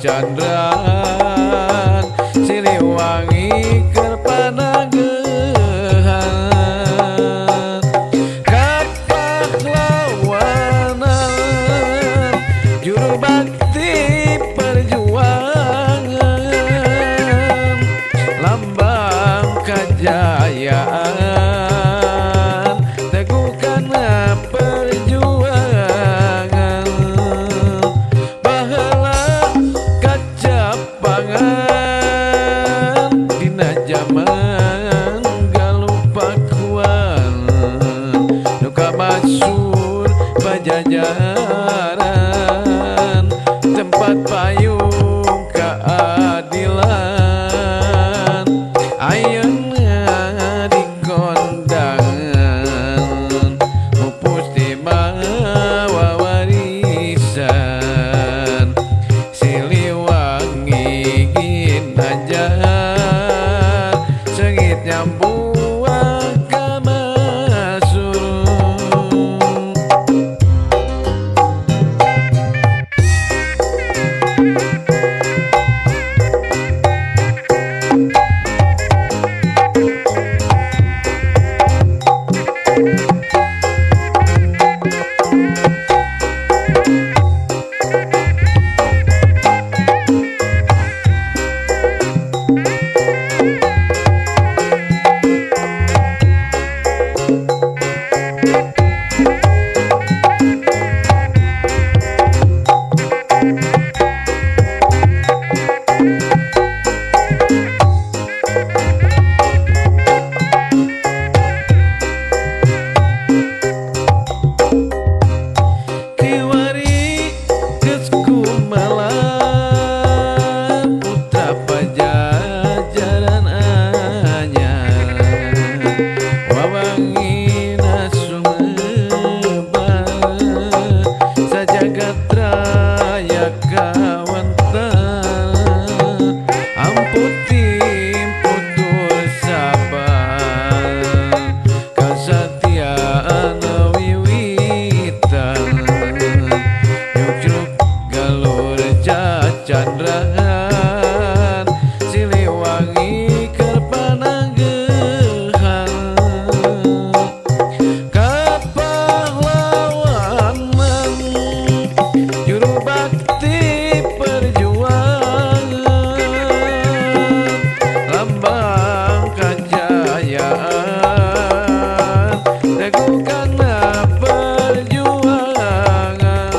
Candran Siliwangi keur panagehan kapahlawanan juru bakti perjuangan lambang kajayaan teguhkanlah perjuangan baheula kacapangan dina jaman Galuh Pakuan nu kamasur Pajajaran tempat payung keadilan ayeuna dikondangan mupus di mawa warisan Siliwangi ginanjar seungit nyambuang ka masur. Kiwari geus kumalar putra Pajajaran anyar wawangina sumebar sajagat raya kawentar amputi putur sabar kasatiaan wiwitan nyucruk galur cacandran Siliwangi keur panagehan kapahlawanan juru bakti perjuangan lambang kajayaan teguhkanlah perjuangan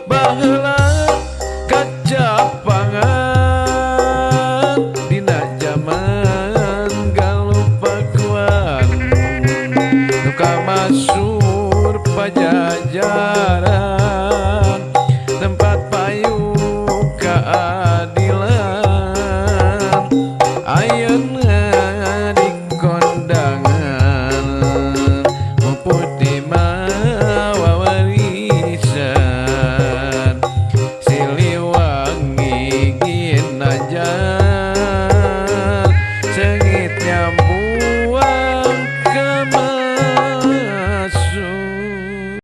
baheula kacapangan dina jaman Galuh Pakuan nu kamasur Pajajaran.